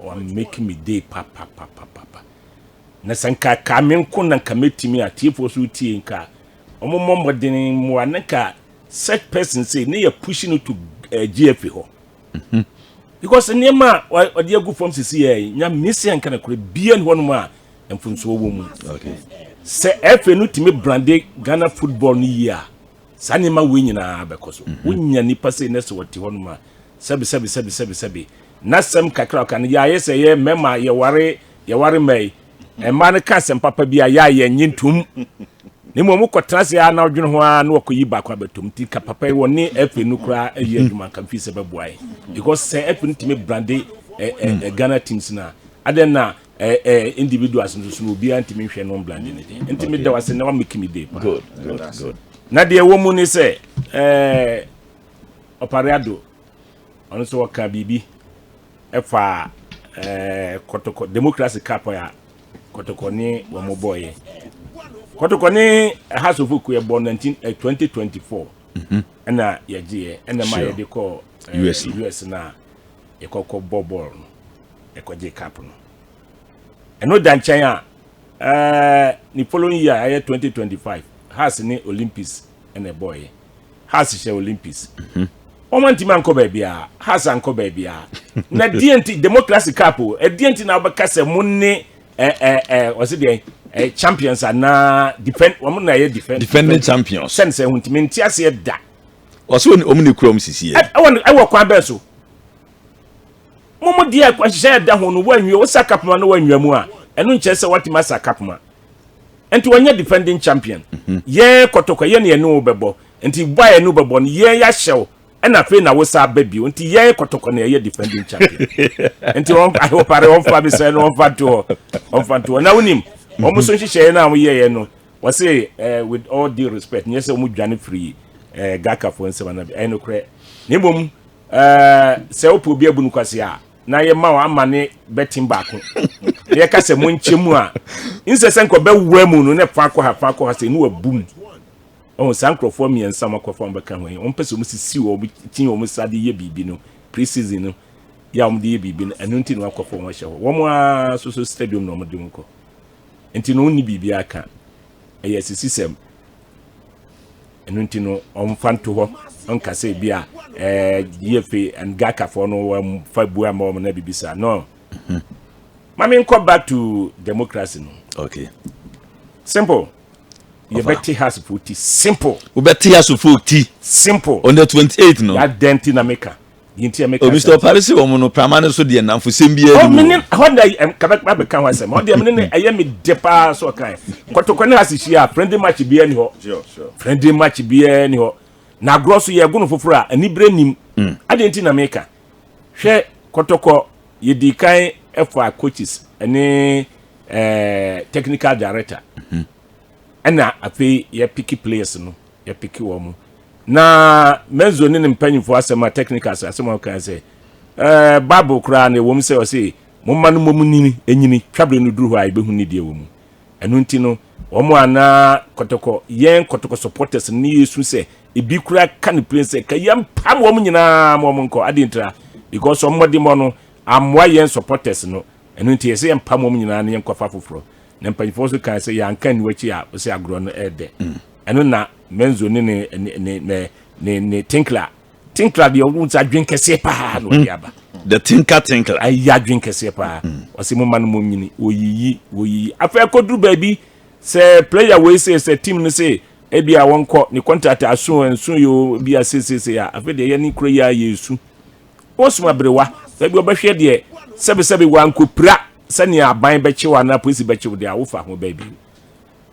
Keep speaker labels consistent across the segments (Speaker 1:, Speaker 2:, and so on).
Speaker 1: Wa make me day pa pa pa pa pa pa. Na sɛ nka ka me nko na nka mɛtumi a tiefoɔ so tie nka wɔn mmɔ mmɔden mmoa na nka such person say ne yɛ push no to GFA hɔ. Because nneɛma a ɔde agu fam sisi yɛ nya mesi nka na kora bia ne hɔnom a mfonsoɔ wɔ mu. Sɛ FA no tumi brande Ghana football no yie a, saa nneɛma wei nyinaa bɛkɔ so. Wonya nipa sei na sɛ wɔte hɔnom a, sɛbi sɛbi sɛbi sɛbi sɛbi n'asɛm kakra ɔka no yɛayɛ sɛ yɛ mmarima yɛware yɛware mmaa yi, mmaa no ka asɛm papa bi a yɛ a yɛnye ntom, na mmom wokɔtena ase a na wodwene ho a na wɔkɔyi baako abɛtom. Nti ka papa yi wɔne FA no koraa ayi adwuma nka mfii sɛ bɛboa yɛ, because sɛ FA no tumi brande Ghana teams no a, adɛn na individuals nso so no obiara ntumi nhwɛ no brande no deɛ. Nti meda wase na wamake me day paa.
Speaker 2: Good, good, good.
Speaker 1: Na deɛ ɛwɔ mu ne sɛ Ɔpare Ado ɔno nso ɔka biribi ɛfa Kɔtɔkɔ Democracy Cup a Kɔtɔkɔ ne wɔn bɔɔyɛ. Kɔtɔkɔ ne Hearts of Oak yɛbɔ 19 2024 ɛna yɛgyeeɛ, ɛna ma yɛde kɔ
Speaker 2: US.
Speaker 1: US na yɛkɔkɔ bɔ bɔɔl no, yɛkɔgye cup no. Ɛno da nkyɛn a, ne following year ɛyɛ 2025, Hearts ne Olympics ɛna ɛbɔɔyɛ. Hearts hyɛ Olympics. Wɔn antumi ankɔ baabiara, Hearts ankɔ baabiara. Na deɛ nti Democracy Cup o, ɛdeɛ nti na wɔbɛka sɛ mo ne ɛ ɛ ɛ ɔsi deɛ champions anaa defend wɔn na ɛyɛ defend
Speaker 2: defending champions.
Speaker 1: Sɛn sɛ ntumi nti aseɛ da.
Speaker 2: Ɔsɛ wɔn ne kurom sisi yɛ.
Speaker 1: Ɛwɔ kwan bɛɛ so. Mo deɛ nhyehyɛ ɛda ho no, wɔanwie wosa kapoma no wɔanwia mu a, ɛno nkyerɛ sɛ wɔatumi asa kapoma. Nti wɔnyɛ defending champion. Yɛn Kɔtɔkɔ yɛn ne yɛne wo bɛbɔ, nti bɔ a yɛne wo bɛbɔ no yɛn yɛahyɛw, ɛna afei na wosa aba bio. Nti yɛn Kɔtɔkɔ na yɛyɛ defending champion. Nti wɔn ahopare wɔmfa mesrɛ no wɔmfa nto hɔ, wɔmfa nto hɔ. Na wonim wɔn nso nhyehyɛeɛ no a wɔyɛeɛ no, wɔse with all due respect, nyɛ sɛ wɔn dwane firi GHALCAfoɔ nsɛm anaa ɛyɛ nokorɛ, na mmom sɛ wopɛ obi abu no kwase a, na yɛma wɔn ama ne bɛtem baako na yɛka sɛ monkyɛ mu a, nsɛ sɛ nka ɔbɛwura mu no na fa akɔ ha, fa akɔ ha sɛ ne wabu mu. Ɔho saa nkurɔfoɔ mmiɛnsa wɔn akɔfa wɔn bɛka ho yi, wɔn pɛ sɛ wɔn sisi wɔn kyi wɔn sa de yɛ biribi no pre-season no yɛ a wɔn de yɛ biribi no, ɛno nti na wɔakɔfa wɔn ahyɛ hɔ. Wɔn ara so so stadium na wɔn de wɔn kɔ, nti no wɔn ni biribi aka, ɛyɛ sisisɛm. Ɛno nti no ɔmfa nto hɔ, ɔnka sɛ bi a GFA and GHALCAfoɔ no wɔmfa bu ama wɔn na biribi saa no. Ma menkɔ back to democracy no. Simple, yɛbɛte Hasfoɔ ti, simple.
Speaker 2: Wobɛte Hasfoɔ ti.
Speaker 1: Simple.
Speaker 2: On the 28 no.
Speaker 1: Yɛadɛn nti na meka deɛ nti a meka
Speaker 2: Oh, Mr. Opare sɛ wɔn no prama no so deɛ nnamfosɛm biara
Speaker 1: Oh,
Speaker 2: ni mu.
Speaker 1: mene hɔ na kabɛ bɛka ho asɛm. Hɔ deɛ mene ne ɛyɛ me de paa so ɔkan. Kɔtɔkɔ ne Hearts hyia a, friendly match biara ni hɔ. Friendly match biara ni hɔ. Na agorɔ so yɛgo no foforɔ a, anibere nim. Adeɛ nti na meka. Hwɛ, Kɔtɔkɔ yɛdi kan ɛfa coaches ne technical director. Ɛna afei yɛpiki players no, yɛpiki wɔn mo. Na Menzo ne ne mpanyinfoɔ asɛm a technicals asɛm a ɔka sɛ Bible koraa na ɛwɔ mu sɛ ɔse momma no mmom nyini, ɛnyini, twabere no duru hɔ a yɛbɛhu ne deɛ wɔ mu. Ɛno nti no wɔn a na Kɔtɔkɔ, yɛn Kɔtɔkɔ supporters no ne yɛsu sɛ ebi koraa ka ne plane sɛ ka yɛmpam wɔn nyinaa ma wɔn nkɔ. Adeɛ ntira? Because wɔn mmɔdemmɔ no ammoa yɛn supporters no. Ɛno nti yɛsɛ yɛmpam wɔn nyinaa na yɛnkɔfa foforɔ. Na mpanyinfoɔ nso kaa sɛ yɛanka nni w'akyi a wɔsɛ agorɔ no ɛɛdɛ. Ɛno na Menzo ne ne ne ne ne ne ne Tinkler. Tinkler deɛ ɔmo sɛ adwen kɛseɛ paa na ɔde aba.
Speaker 2: The Tinker Tinkler.
Speaker 1: Ayɛ adwen kɛseɛ paa. Ɔsɛ mo ma no mo nyini, wɔyiyi wɔyiyi. Afei akɔduru baabi sɛ player wei sɛ sɛ team no sɛ ebi a wɔnkɔ ne contract aso nso yɛ o bi a seesei a afei deɛ yɛne kuro yi a yɛsu. Wɔsoma aberewa baabi ɔbɛhwɛ deɛ sɛbesɛbe wankɔpira sɛnea aban bɛkyew anaa polisi bɛkyew deɛ a wofa ho baabi.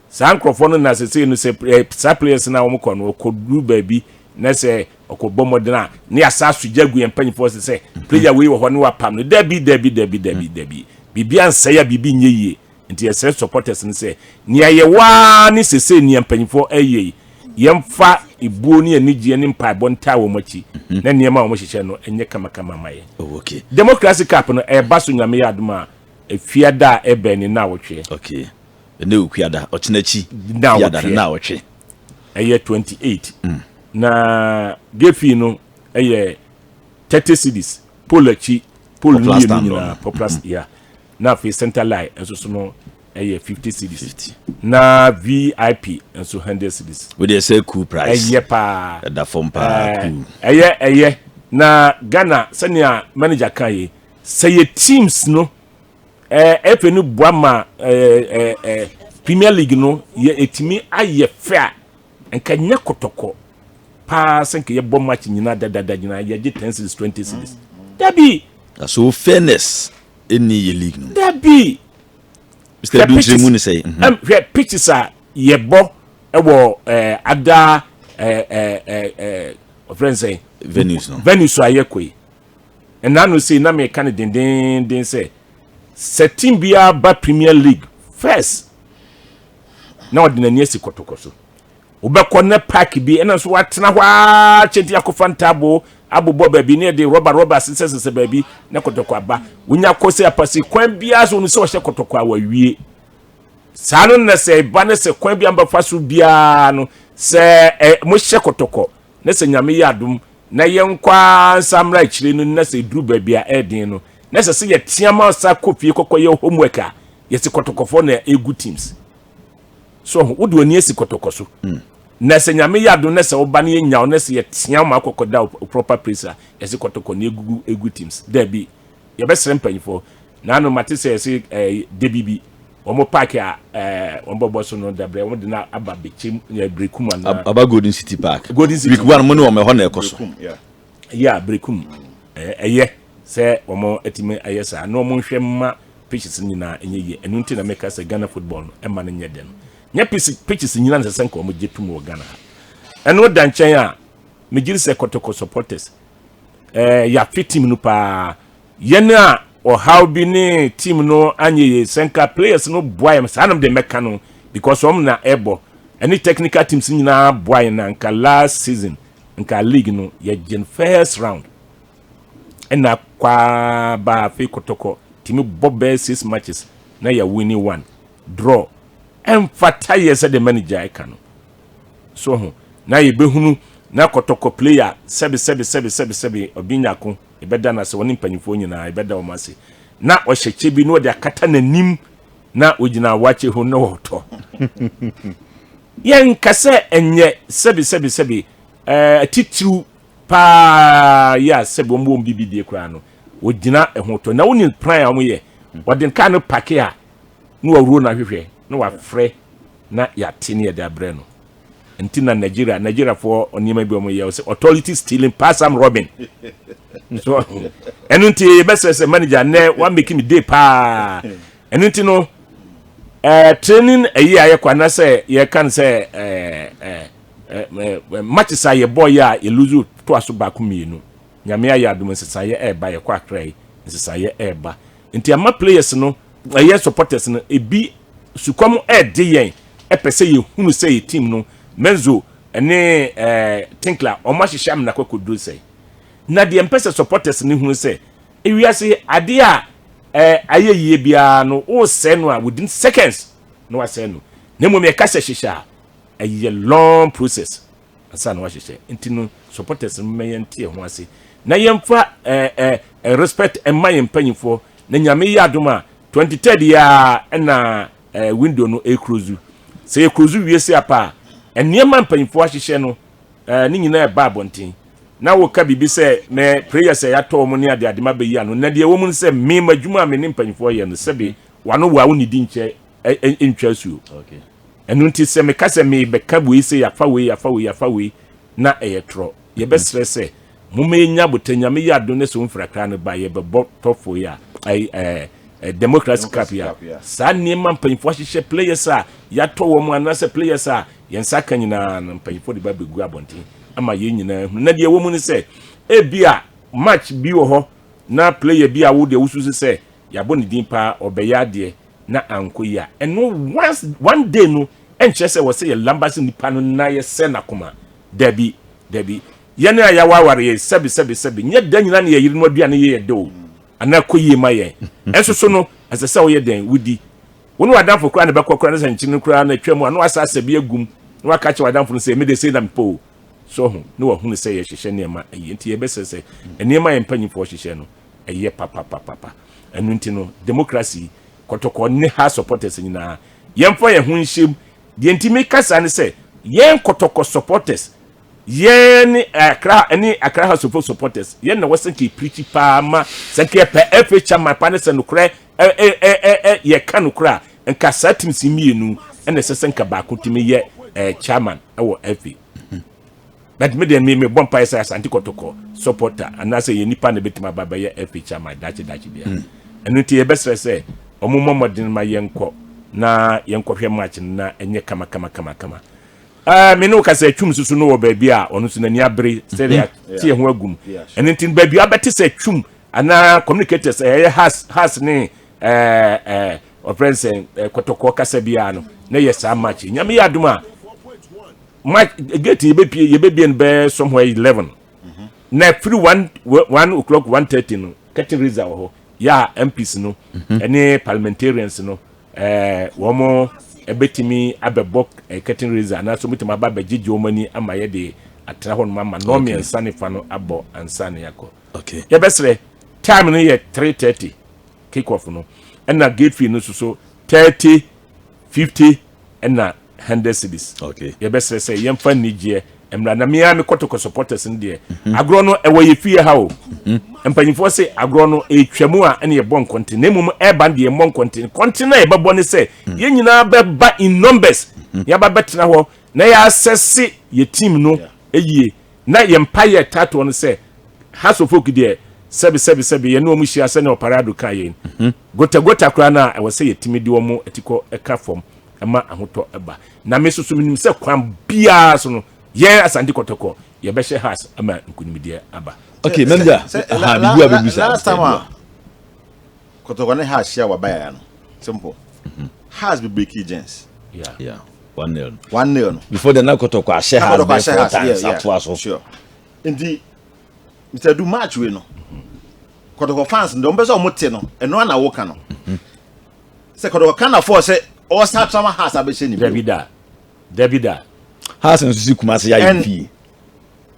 Speaker 1: Saa nkurɔfoɔ no na sesei no sɛ saa players no a wɔkɔ no wɔkɔduru baabi na sɛ ɔkɔbɔ mmɔden a ne yɛasa aso gya gu yɛn mpanyinfoɔ sɛ sɛ player wei wɔ hɔ ne wapam no. Dabi dabi dabi dabi dabi, biribi ansɛe a biribi nyɛ yie. Nti yɛsrɛ supporters no sɛ nea yɛwɔ ara ne sesei nea mpanyinfoɔ ɛyɛ yi, yɛmfa ebuo ne anigyeɛ ne mpaebɔ ntaa wɔn akyi na nneɛma a wɔhyehyɛ no ɛnyɛ kamakama ma yɛn.
Speaker 2: Oh, okay.
Speaker 1: Democracy Cup no ɛreba so Nyame yɛ adom a Efiada a ɛbɛn ne nnawɔtweɛ.
Speaker 2: Okay. Ɛnɛ Okuada, ɔkyena akyi. Fiada ne nnawɔtwe.
Speaker 1: Ɛyɛ 28. Na gate fee no ɛyɛ 30 cedis, pole akyi. Pole no
Speaker 2: Popular
Speaker 1: mmienu
Speaker 2: stand
Speaker 1: nyinaa
Speaker 2: no.
Speaker 1: popular, yeah. Na afei center line nso so no ɛyɛ 50 cedis.
Speaker 2: 50.
Speaker 1: Na VIP nso 100 cedis.
Speaker 2: Wode ɛsɛ cool price.
Speaker 1: Ɛyɛ paa.
Speaker 2: Ɛda fam paa, cool.
Speaker 1: Ɛyɛ na Ghana sɛnea manager kan yi sɛ yɛ teams no ɛfɛ no boa ma ɛɛ ɛɛ ɛɛ Premier League no yɛ etimi ayɛ fɛ a, nka nyɛ Kɔtɔkɔ paa sɛ nka yɛbɔ match nyinaa dadada nyinaa yɛgye 10 cedis, 20 cedis, dabi.
Speaker 2: Na so fairness ɛnni yɛ league no.
Speaker 1: Dabi.
Speaker 2: Mr.
Speaker 1: Hwɛ
Speaker 2: Edu nkyerɛ mu
Speaker 1: pitches
Speaker 2: ne sɛ
Speaker 1: hwɛ pitches a yɛbɔ ɛwɔ ada ɛɛ ɛɛ ɛɛ ɔfrɛ n sɛ
Speaker 2: venues no.
Speaker 1: Venues a yɛkɔ yi ɛna no sei na meka no dendenden sɛ team biara ba Premier League first na ɔde n'ani asi Kɔtɔkɔ so, wobɛkɔ ne park bi ɛna nso watena hɔ aa kyɛnti akɔfa ntaabo abobɔ baabi ne yɛde rɔba rɔba sesɛsesɛ baabi na Kɔtɔkɔ aba, wonya kɔ sɛ apase kwan biara so no sɛ ɔhyɛ Kɔtɔkɔ a wawie saa no, na sɛ ɛba ne sɛ kwan bi ambɛfa so biara no sɛ mohyɛ Kɔtɔkɔ na sɛ Nyame yɛ adom na yɛnkɔ a nsa mmra akyire no, na sɛ ɛduru baabi a ɛɛden no na sɛ yɛtea ma sa kɔ fie kɔkɔ yɛ homework a, yɛsi Kɔtɔkɔfoɔ na ɛgu teams so wode w'ani asi Kɔtɔkɔ so, na sɛ Nyame yɛ adom na sɛ woba no yɛnya wo na sɛ yɛtea wo ma akɔkɔ da wo proper place a, yɛsi Kɔtɔkɔ na ɛgugu ɛgu teams. Daabi, yɛbɛsrɛ mpanyinfoɔ na ano mate sɛ yɛsi debi bi wɔn park a wɔn bɔbɔ so no dabrɛ wɔn de na aba Bɛkyɛm Brekum anaa?
Speaker 2: Aba Golden City Park.
Speaker 1: Golden City.
Speaker 2: Week one mo ne wɔn ɛhɔ na ɛkɔ so.
Speaker 3: Brekum, yeah.
Speaker 1: Yɛ a Brekum ɛyɛ sɛ wɔn atumi ayɛ saa na wɔn nhwɛ mma pitches nyinaa ɛnyɛ yie. Ɛno nti na meka sɛ Ghana football no ɛma no nyɛ dɛ no nyɛ pitches nyinaa na sɛ sɛ nka wɔn gye tum wɔ Ghana ha. Ɛno da nkyɛn a, megye di sɛ Kɔtɔkɔ supporters yɛafe team no paa. Yɛn a ɔhaw bi ne team no anyɛ yie sɛ nka players no boa yɛn saa nam de mɛka no because wɔn na ɛbɔ ɛne technical teams nyinaa boa yɛn na nka last season nka league no yɛgye no first round. Ɛna kwaa ba afei Kɔtɔkɔ tumi bɔ bɛyɛ six matches na yɛ winning one, draw. Ɛmfata yɛ sɛ de manager ɛka no so ho na yɛbɛhunu na Kɔtɔkɔ player sɛbi sɛbi sɛbi sɛbi sɛbi ɔbi nyako yɛbɛda no ase, wɔne mpanyinfoɔ nyinaa yɛbɛda wɔn ase na ɔhyɛ kyɛ bi na ɔde akata n'anim na ogyina wakye ho na ɔtɔ. Yɛnka sɛ ɛnyɛ sɛbi sɛbi sɛbi titiriw paa yɛ a sɛbi wɔn wɔn bibi die koraa no ogyina ɛho tɔ na wɔn plan a wɔyɛ wɔde kaa no park a na wɔwuro na ahwehwɛ na wafrɛ na yɛate ne yɛde abrɛ no. Nti na Nigeriafoɔ nneɛma bi wɔn yɛ sɛ authority stealing pass am robbing so. Ɛno nti yɛbɛsrɛ sɛ manager nɛ wa make me day paa. Ɛno nti no training ɛyi a yɛkɔ anaasɛ yɛka no sɛ ɛɛ ɛɛ ɛɛ matches a yɛbɔ yɛ a yɛlose to aso baako mmienu, Nyame ayɛ adom, nsesaeɛ ɛɛba. Yɛkɔ Akra yi, nsesaeɛ ɛɛba nti ama players no ɛyɛ supporters no ebi sukɔm ɛɛde yɛn ɛpɛ sɛ yɛhunu sɛ yɛ team no Menzo ɛne Tinkler ɔmo ahyehyɛ amena kɔkɔduro sɛ na deɛ mpɛ sɛ supporters no hunu sɛ ewiase adeɛ a ayɛ yie biara no wosɛe no a, within seconds na wasɛe no, na mmom yɛka sɛ hyehyɛ a, ɛyɛ long process ansa na wahyehyɛ. Nti no supporters no mma yɛnte yɛn ho ase na yɛmfa ɛɛ ɛɛ respect ɛma yɛn mpanyinfoɔ. Na Nyame yɛ adom a, 23rd yi a ɛna window no ɛclose. Sɛ yɛclose wie sɛ apa a, nneɛma mpanyinfoɔ ahyehyɛ no ne nyinaa ɛba abɔnten na woka biribi sɛ mɛ prayers a yɛatɔ wɔn ne ade ade ma bɛyi ano. Na deɛ ɛwɔ mu no sɛ me ma adwuma a me ne mpanyinfoɔ yɛ no, sɛbe wano wɔ a wonnidi nkyɛ ntwa asuo. Ɛno nti sɛ meka sɛ mebɛka wei sɛ yɛafa wei, yɛafa wei, yɛafa wei na ɛyɛ torɔ. Yɛbɛsrɛ sɛ momma yɛnya abotɛ. Nyame yɛ adom ne sɛ womfirakra no ba yɛbɛbɔ tɔfo yi a ɛɛ ɛɛ Democracy Cup yi a, saa nneɛma mpanyinfoɔ ahyehyɛ, players a yɛatɔ wɔn anaasɛ players a yɛn nsa aka nyinaa no, mpanyinfoɔ de ba bɛgu abɔnten ama yɛn nyinaa hunu. Na deɛ ɛwɔ mu ne sɛ ebi a match bi wɔ hɔ na player bi a wo deɛ wosusu sɛ yɛabɔ ne din paa ɔbɛyɛ adeɛ na ankɔ yi a, ɛno once one day no ɛnkyerɛ sɛ wɔ sɛ yɛ lambase nipa no na yɛsɛ n'akoma. Dabi dabi, yɛn a yɛawaware yɛ sɛbi sɛbi sɛbi nyɛ da nyinaa ne yɛ yere no aduane yɛ yɛ dɛ o anaa kɔ yie ma yɛn. Ɛnso so no ɛsɛ sɛ woyɛ dɛn wodi wo ne w'adamfo koraa na bɛkɔ koraa ne sɛ nkyene koraa na atwa mu a na wasa asa bi agum na waka kyerɛ w'adamfo no sɛ mede sei na mepɛ o so ho na wahunu sɛ yɛhyehyɛ nneɛma ayi. Nti yɛbɛsɛ sɛ nneɛma yɛn mpanyinfoɔ hyehyɛ no. Ɛyɛ papapapapa. Ɛno nti no, democracy, Kɔtɔkɔ ne Hearts supporters nyinaa, yɛmfa yɛn ho nhyɛ mu. Deɛ nti meka saa ne sɛ, yɛn Kɔtɔkɔ supporters, yɛn ne Accra ne Accra House of Folk supporters, yɛn na wɔsɛ nka yɛpirikyi paa ma sɛ nka yɛpɛ FA chairman paa ne sɛ nokorɛ ɛ ɛ ɛ ɛ ɛ yɛka nokorɛ a, nka saa teams yi mmienu ɛna ɛsɛ sɛ nka baako tumi yɛ ɛ chairman ɛwɔ FA. But me deɛ, me bɔ mpaeɛ sɛ Asante Kɔtɔkɔ supporter anaasɛ yɛ nipa na ebɛtumi aba bɛyɛ FA chairman daakye daakye bia. Ɛno nti yɛbɛsrɛ sɛ ɔmo mmɔ mmɔden ma yɛnkɔ na yɛnkɔhwɛ match no na ɛnyɛ kama kama kama kama. Me ne wo kasa, Twum soso no wɔ baabi a ɔno nso n'ani abere sɛdeɛ ate yɛn ho agum. Ɛno nti baabi a bɛte sɛ Twum anaa communicators, ɛyɛ Hearts ne ɛɛ ɛɛ ɔfrɛ nsɛn Kɔtɔkɔ kasa biara no na yɛ saa match. Nyame yɛ adom a, match gate yɛbɛpie, yɛbɛbie no bɛyɛ somewhere 11 na firi 1 o'clock, 1:30 no, curtain raiser wɔ hɔ yɛ a MPs no ɛne parliamentarians no wɔn ɛbɛtumi abɛbɔ curtain raiser anaasɛ wɔbɛtumi aba abɛgyegye wɔn ani ama yɛde atena hɔ nom ama nnɔɔ 3 ne fa no abɔ ansa ne akɔ. Yɛbɛsrɛ, time no yɛ 3:30 kick off no, ɛna gate fee no nso so 30, 50 ɛna 100 cedis. Yɛbɛsrɛ sɛ yɛmfa nigyeɛ mmra na mea me Kɔtɔkɔ supporters no deɛ, agorɔ no ɛwɔ yɛ fie ha o. Mpanyinfoɔ sɛ agorɔ no ɛtwa mu a, ɛne yɛbɔ nkɔnten, na mmom ɛba no deɛ, yɛmmɔ nkɔnten. Kɔnten no a yɛbɛbɔ ne sɛ yɛn nyinaa bɛba in numbers, yɛaba bɛtena hɔ na yɛasɛse yɛ team no yie, na yɛn mpa yɛ tatoɔ no sɛ Hearts of Oak deɛ, sɛbi sɛbi sɛbi, yɛne wɔn hyia sɛnea ɔparado ka yɛn gotagota koraa no a, ɛwɔ sɛ yɛtumi de wɔn atikɔ ɛka fam ɛma ahotɔ ɛba. Na me soso menim sɛ kwan biara so no, yɛn Asante Kɔtɔkɔ yɛbɛhyɛ Hearts ama nkonimdiɛ aba.
Speaker 2: Okay, manager, aha bibi a bɛbusa.
Speaker 3: Last time a Kɔtɔkɔ ne Hearts hyia wɔ Bayaya no, simple, Hearts be breaking gens.
Speaker 2: Yeah, 1-0.
Speaker 3: 1-0 no.
Speaker 2: Before the na Kɔtɔkɔ ahyɛ Hearts bɛɛ four times atoa so.
Speaker 3: Sure, nti Mr Du, match wei no, Kɔtɔkɔ fans no deɛ, ɔmo pɛ sɛ ɔmo te no, ɛno ana woka no sɛ Kɔtɔkɔ kanafoɔ sɛ ɔsa trama Hearts abɛhyɛ ne bio.
Speaker 1: Dabi da, dabi da.
Speaker 2: Hearts nso si Kumase ayɛ fie.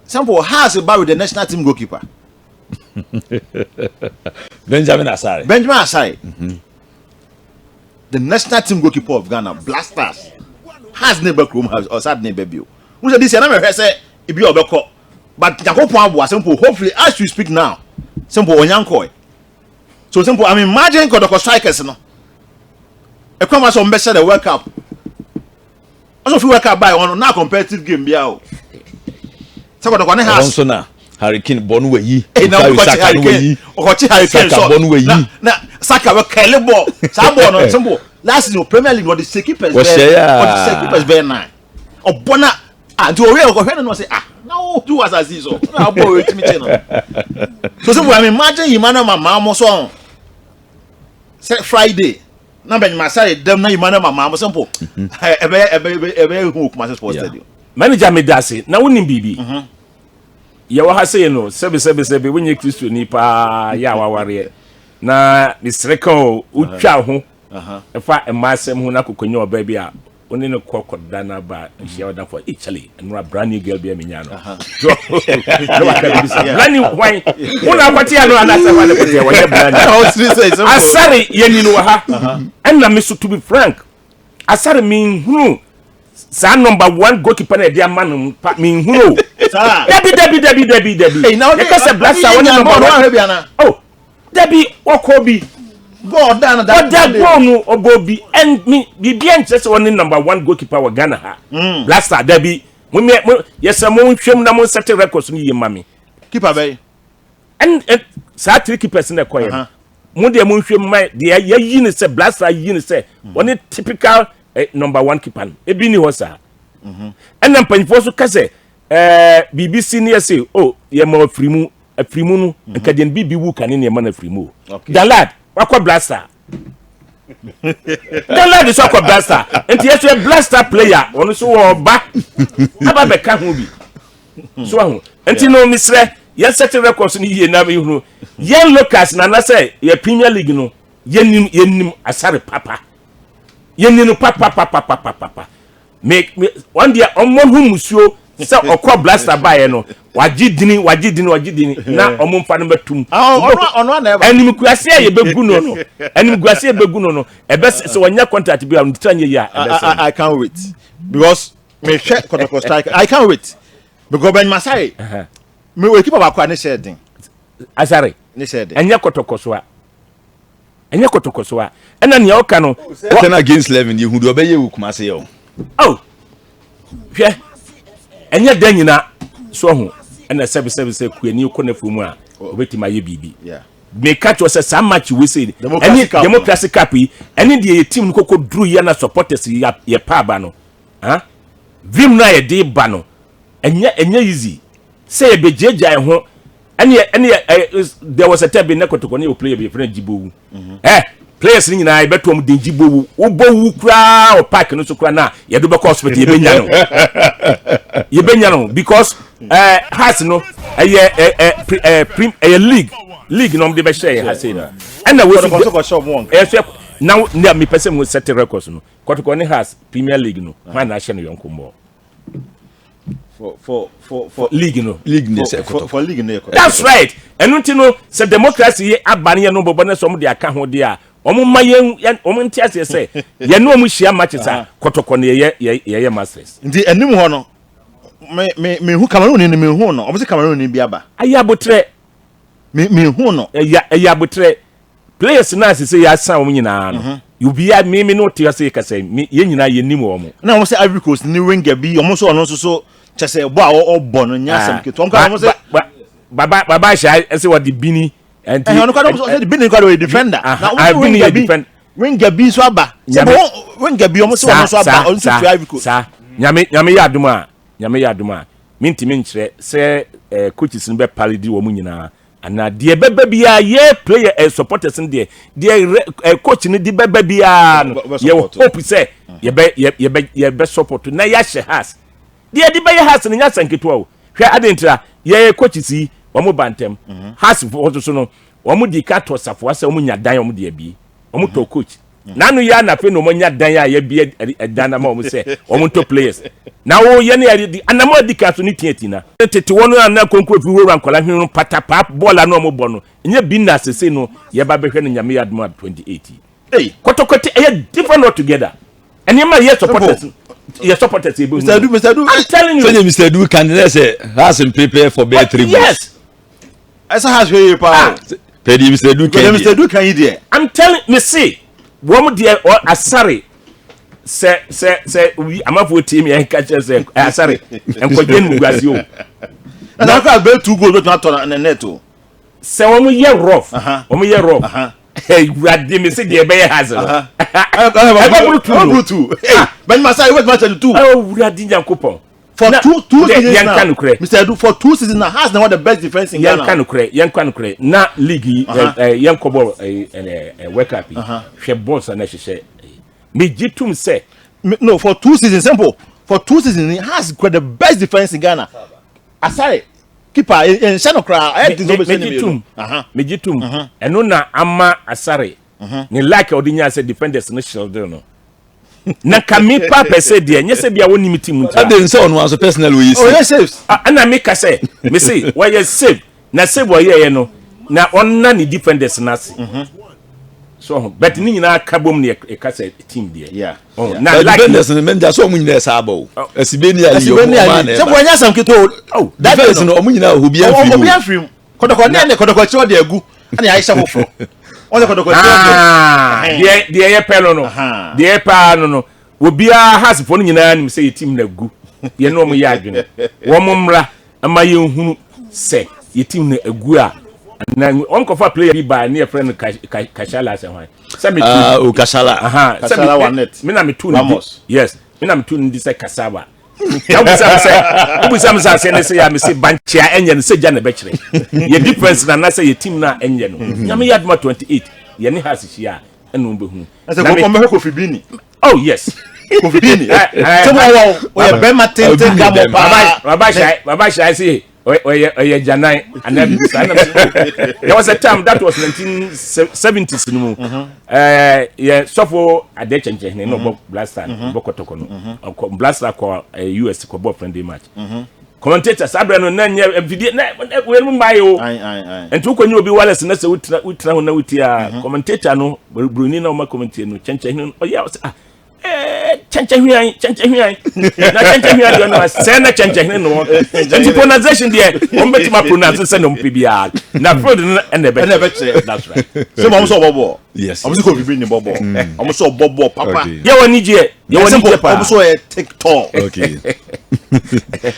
Speaker 3: Simple, Hearts ba with the national team goalkeeper.
Speaker 2: Benjamin Asare.
Speaker 3: Benjamin Asare, the national team goalkeeper of Ghana, Black Stars. Hearts ne ba kurom ha, ɔsa ne ba bio n sɛ this year na mehwɛ sɛ ebi a ɔbɛkɔ, but Nyankopɔn aboa. Simple, hopefully as you speak now, simple, ɔnyankɔɛ so simple. I mean, imagine Kɔtɔkɔ strikers no ɛkwan ma sɛ ɔmo bɛhyɛ the World Cup, ɔsɛ ofi World Cup baa ɔno na competitive game bia o sɛ Kɔtɔkɔ ne
Speaker 2: Hearts. Ɔno nso na Harry Kane bɔ no wayi.
Speaker 3: Na
Speaker 2: ɔkɔkye
Speaker 3: Harry Kane, ɔkɔkye Harry Kane.
Speaker 2: Saka bɔ no wayi.
Speaker 3: Na Saka bɛ kɛlɛ bɔ saa bɔɔl no, simple, last season Premier League ɔde se keepers bɛɛ, ɔde se keepers bɛɛ nine ɔbɔ na ah, nti owie ɔkɔhwɛ no na ɔsɛ, "Ah, na o tu wɔ asase yi so na ɔbɔ oye timi kye no." So simple, I mean, imagine Emmanuel Mama mo so sɛ Friday na Benjamin Asare dɛm na Emmanuel Mama mo, simple, ɛbɛyɛ hu Kumasi Sports Stadium.
Speaker 1: Manager, mi da ase. Na wonim biribi, yɛwɔ ha sei no, sɛbi sɛbi sɛbi, wonyɛ Kristoni paa yɛ a wawareɛ na mesrɛ ka o, wotwa ho ɛfa mmaa asɛm ho na akokɔnya ɔbaa bi a wo ne no kɔ kɔda no aba nhyia ɔdafo a, chale, ɛnora brand new girl bi a menya no na waka biribi sɛ brand new hwan wo na akɔte ano anaasɛ hwan ne kɔteɛ wɔnyɛ brand new. Asare yɛni no wɔ ha, ɛna me so, to be frank, Asare menhunu saa number one goalkeeper na yɛde ama no pa, menhunu o. Dabi dabi dabi dabi dabi, yɛka sɛ Black Star wɔne number one oh, dabi, wɔkɔ bi ɔda goal no ɔbɔ bi ɛn mi biribi ɛnkyerɛ sɛ ɔne number one goalkeeper wɔ Ghana ha, Black Star. Dabi, mo mɛ mo yɛsɛ mo nhwɛm na mo nsɛte records no yie ma mi.
Speaker 3: Keeper bɛyi.
Speaker 1: Ɛn ɛ saa three keepers na ɛkɔ yɛ no, mo deɛ mo nhwɛm ma deɛ yɛyi ne sɛ Black Star yi ne sɛ ɔne typical number one keeper no, ebi ni hɔ saa. Ɛna mpanyinfoɔ so kɛsɛ biribi si ne yɛ sɛ o yɛ ma afiri mu afiri mu no, nka deɛ biribi wu kane nneɛma no afiri mu o. Danlad wakɔ Black Star, Danlad nso akɔ Black Star, nti yɛ so yɛ Black Star player, ɔno nso wɔ ɔba aba bɛka ho bi so aho. Nti no mesrɛ yɛn sɛte records no yie na mehunu yɛn locals na anasɛ yɛ Premier League no, yɛnim Asare papa, yɛnim no papapapapapapa. Me wɔn deɛ ɔmmɔ ho musuo. Sɛ ɔkɔ Blaster baeɛ no, wagye dini, wagye dini, wagye dini, na ɔmo mfa no bɛtum.
Speaker 3: Ah, ɔno ana ɛba.
Speaker 1: Animguase a yɛbɛgu no no, animguase a yɛbɛgu no no, ɛbɛ sɛ wɔnya contract bi a, ne tira nyɛ yie a, ɛbɛsɛ.
Speaker 3: I can't wait because mehwɛ Kɔtɔkɔ striker, I can't wait because Benjamin Asare, me wɔ keeper baako a ne hyɛ den.
Speaker 1: Asare.
Speaker 3: Ne hyɛ den.
Speaker 1: Ɛnyɛ Kɔtɔkɔ so a. Ɛnyɛ kɔtɔkɔ so a ɛna nea ɔka no.
Speaker 2: 10 against 11, yehu deɛ ɔbɛyɛ wɔ Kumase yɛ o.
Speaker 1: Oh, hwɛ, ɛnyɛ dan nyina so ɔho ɛna sɛbisɛbi sɛ kuani kɔ n'afuo mu a obetumi ayɛ biribi. Meka kyerɛ sɛ saa match wei sɛ ɛne Democracy Cup yi, ɛne deɛ yɛ team no kɔkɔ duru yɛ na supporters yɛ yɛ pa aba no, ah, vim no a yɛde ba no, ɛnyɛ easy sɛ yɛbɛgyaagyaa yɛn ho. Ɛne ɛ, there was a time bi ne Kɔtɔkɔ ne yɛ player bi yɛfrɛ no Gyibowu. Players no nyinaa yɛbɛto ɔmo den. Gyibowu, wobɔ wu koraa wɔ park no so koraa na yɛde bɛkɔ hospital, yɛbɛnya no because Hearts no ɛyɛ ɛ ɛ pre ɛ prim ɛyɛ league na ɔmo de bɛhyɛ yɛ ha sei no, ɛna wosi
Speaker 3: Kɔtɔkɔ kɔhyɛ ɔmo wɔn.
Speaker 1: Ɛyɛ so na na mepɛ sɛ mo set records no. Kɔtɔkɔ ne Hearts Premier League no, hwan na ahyɛ no yɔnko mmɔ
Speaker 3: For
Speaker 1: league no?
Speaker 2: League ne sɛ
Speaker 3: for
Speaker 2: Kɔtɔkɔ.
Speaker 3: For league ne kɔtɔkɔ.
Speaker 1: That's right. Ɛno nti no, sɛ democracy yi aba ne yɛn no bɔbɔ ne sɛ ɔmo de aka ho deɛ a, ɔmo ma yɛn ɔmo nte aseɛ sɛ yɛn ne ɔmo hyia matches a, Kɔtɔkɔ no yɛyɛ masters.
Speaker 3: Nti anim hɔ no, me hu Cameroon ni, me hu no, ɔmo sɛ Cameroon ni bi aba.
Speaker 1: Ayɛ abotrɛ.
Speaker 3: Me hu no.
Speaker 1: Ɛyɛ abotrɛ. Players naa sɛ yɛasan wɔn nyinaa no, obiara mi ne ɔte ase kasa yi, mi yɛn nyinaa yɛn nim wɔn.
Speaker 3: Na ɔmo sɛ Ivory Coast ni winger bi, ɔmo nso ɔno nso so kyɛ sɛ bɔ a ɔbɔ no nyɛ asɛm ketewa. Ɔmo ka ɔmo sɛ
Speaker 1: Baba ahyɛ ɛsɛ wɔde bini.
Speaker 3: Ɛhɛn, ɔno kora ɔmo sɛ bini kora ɔyɛ defender na ɔmo sɛ
Speaker 1: bini
Speaker 3: winger
Speaker 1: yɛ
Speaker 3: bi
Speaker 1: defender.
Speaker 3: Winger bi nso aba sɛ bɔ winger bi, ɔmo sɛ ɔno nso aba, ɔno nso firi Ivory Coast.
Speaker 1: Saa, Nyame yɛ adum a mintimi nkyerɛ sɛ coaches no bɛ pali di wɔn nyinaa anaa deɛ bɛbɛ biara. Yɛ player supporters no deɛ coach no de bɛbɛ biara no, yɛ hope sɛ yɛbɛ support na yɛahyɛ Hearts. Deɛ de bɛyɛ Hearts no nyɛ asɛm ketewa o. Hwɛ ade ntira yɛ coaches yi, wɔn ba ntɛm. Hearts fo so no, wɔn di ka tɔ safoa sɛ wɔn nya dan, wɔn de abie wɔn tɔ coach n'ano yɛ anafe na wɔn nya dan a yɛbie ɛdan ama wɔn sɛ wɔn ntɔ players na wɔyɛ ne yɛ di anamɔ adi ka so ne tia ti na tete wɔn a na konko fi wura nkɔla hwene no patapa bɔɔl ano a wɔn bɔ no nyɛ bi na sese no yɛba bɛhwɛ no. Nyame yɛ adum a, 28 Kɔtɔkɔtɛ ɛyɛ different altogether. Nneɛma yɛ supporters yɛ bɛ hu.
Speaker 3: Mr. Edu, Mr. Edu.
Speaker 1: I'm telling you.
Speaker 2: Sɛdeɛ Mr. Edu kan ne sɛ Hearts prepare for bɛɛ three goals.
Speaker 1: Yes.
Speaker 3: Ɛsɛ Hearts hwɛ yie paa o.
Speaker 2: Pɛdeɛ Mr. Edu kan
Speaker 3: Mr. Edu kan yi deɛ.
Speaker 1: I'm telling me say wɔn deɛ Asare sɛ obi amafoɔ tie mi, ɛnka kyerɛ sɛ Asare nkɔgye no guase o.
Speaker 3: Na akɔ abɛ two goals bɛtumi atɔ na net o.
Speaker 1: Sɛ wɔn yɛ rough, wɔn yɛ rough, Ewurade, mi si deɛ ɛbɛyɛ Hearts no ɛbɛboro two no.
Speaker 3: Ɛbɛboro two. Bɛnni Asare wɛtumi akyɛ no two.
Speaker 1: Ewurade Nyankopɔn.
Speaker 3: For two seasons now,
Speaker 1: Mr.
Speaker 3: Edu, for 2 seasons now, Hearts na one the best defence in Ghana.
Speaker 1: Yɛnka nokorɛ, na league yi, ɛ yɛnkɔ bɔ ɛ ɛ World Cup yi, hwɛ bɔɔl sa na ɛhyehyɛ, megye tum sɛ.
Speaker 3: No, for 2 seasons, simple, for 2 seasons Hearts got the best defence in Ghana. Asare keeper nhyɛ no koraa, ɛyɛ den sɛ ɔbɛhyɛ ne mmienu.
Speaker 1: Megye tum, ɛno na ama Asare ne like a ɔde nya sɛ defenders no shield no na ka mi pa pɛ sɛ deɛ nyɛ sɛ bia wɔnim team nti.
Speaker 2: Ade nsɛ ɔno aso personal oyi
Speaker 3: save. Ɔyɛ saves.
Speaker 1: Ɛna mi ka sɛ mi se wɔyɛ save na save wɔyɛɛ no na ɔnna ne defenders n'ase so ɔho, but ne nyinaa ka bom ne ɛka sɛ team deɛ.
Speaker 2: Na like defenders no mɛnja sɛ ɔmo nyinaa ɛsa aba o, Ɛsibeni Ali, ɔmo ɔmo ana
Speaker 3: ɛba sɛ wɔnyɛ asɛm ketewa
Speaker 2: o. Defenders no, ɔmo nyinaa obi afiri mu.
Speaker 3: Obi afiri mu. Kɔtɔkɔ ne Kɔtɔkɔ kyerɛ ɔde agu ɛna yɛahyɛ foforɔ wɔn sɛ Kɔtɔkɔ kyerɛ
Speaker 1: ɔde. Deɛ yɛ pɛ no, deɛ yɛ paa no, obiara Heartsfoɔ no nyinaa nim sɛ yɛ team na gu yɛn ne wɔn yɛ adwene. Wɔn mmra ama yɛn hunu sɛ yɛ team na egu a na wɔn kɔfa player bi baa ne yɛ fɛ no Kashala sɛ hwan sɛ mi tu.
Speaker 2: O Kashala.
Speaker 3: Kashala wa net.
Speaker 1: Mi na mi tu ne di, yes, mi na mi tu ne di sɛ cassava na wobisa mi sɛ aseɛ ne sɛ yɛ a mi se bankyea ɛnyɛ no sɛ gya na ɛbɛkyerɛ yɛ difference na anasɛ yɛ team na ɛnyɛ no. Nyame yɛ adoma, 28 yɛ ne Hearts hyia a, ɛna wɔn bɛhunu.
Speaker 3: Ɛsɛ kò kò Kofi Bini.
Speaker 1: Oh yes.
Speaker 3: Kofi Bini sɛ mo wɔ ɔyɛ bɛrima tenten gamɔ paa.
Speaker 1: Baba hyɛ se. Ɔyɛ ɔyɛ gyanan anaa bibi saa na there was a time, that was 1970s no mu, yɛ sɔfo adeɛ kyɛnkyɛn na ɔbɔ Black Star, ɔbɔ Kɔtɔkɔ no, ɔkɔ Black Star kɔ US kɔ bɔ friendly match. Commentator saa abirɛ no na nyɛ mfidie na wɛn mu mmaa yi o, nti wokɔ nye obi wireless na sɛ wotena wotena ho na wotie a, commentator no, buroni na ɔma commentate no, kyɛnkyɛn no ɔyɛ ɔsɛ, ah, kyɛnkyɛn hwian, kyɛnkyɛn hwian na kyɛnkyɛn hwian deɛ no sɛ na kyɛnkyɛn hene no wɔn, nti pronunciation deɛ wɔn bɛtuma pronounce sɛ na wɔn pɛ biara na field no ɛna ɛbɛ
Speaker 3: ɛna ɛbɛkyerɛ.
Speaker 1: That's right.
Speaker 3: Sɛ mo sɛ ɔbɔ bɔ.
Speaker 2: Yes.
Speaker 3: Ɔmo sɛ kofi bi ni bɔ bɔ, ɔmo sɛ ɔbɔ bɔ papa.
Speaker 1: Yɛ wɔ ni gyeɛ, yɛ wɔ ni gyeɛ paa.
Speaker 3: Ɔmo sɛ ɔyɛ tiktok.
Speaker 2: Okay.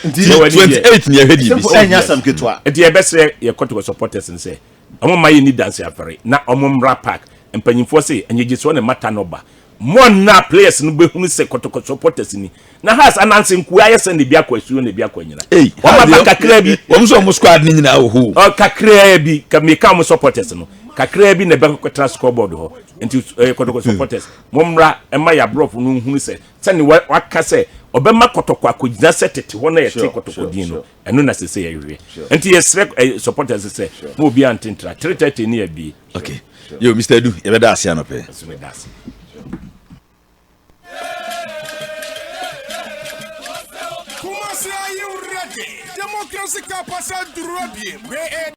Speaker 3: Nti
Speaker 1: Yɛ wɔ ni gyeɛ.
Speaker 2: 28 ni ɛhwɛ di bi.
Speaker 3: Ɛnyɛ asɛm ketewa.
Speaker 1: Nti yɛbɛsrɛ yɛ Kɔtɔkɔ supporters n sɛ ɔmo ma yɛ ni danse afɛre na ɔmo mmra park. Mpanyinfoɔ sɛ anyegyesoɔ ne mata no ba mo na players no bɛhunu sɛ Kɔtɔkɔ supporters ni na Hearts ananse nkuwa ayɛ sɛ na ebi akɔ asuo na ebi akɔ anyina.
Speaker 2: Ei,
Speaker 1: wɔn aba kakraa bi.
Speaker 2: Wɔn nso wɔn squad ni nyinaa wɔ hɔ.
Speaker 1: Ɔ kakraa bi ka meka wɔn supporters no kakraa bi na ɛbɛkɔ tena scoreboard hɔ. Nti Kɔtɔkɔ supporters, mo mmra ɛma yɛ aborɔfo no nhunu sɛ sɛne waka sɛ ɔbɛma Kɔtɔkɔ akɔgyina sɛ tete hɔ na yɛte Kɔtɔkɔ din no, ɛno na sɛ sɛ yɛhwehwɛ. Nti yɛsrɛ supporters sɛ mo obi antentra 3:30 ne yɛbie.
Speaker 2: Okay. Yo, Mr. Edu, yɛbɛda ase anɔpɛ.
Speaker 1: Ɛso meda ase.
Speaker 4: Kumasi, are you ready? Democracy Cup asa duro biem.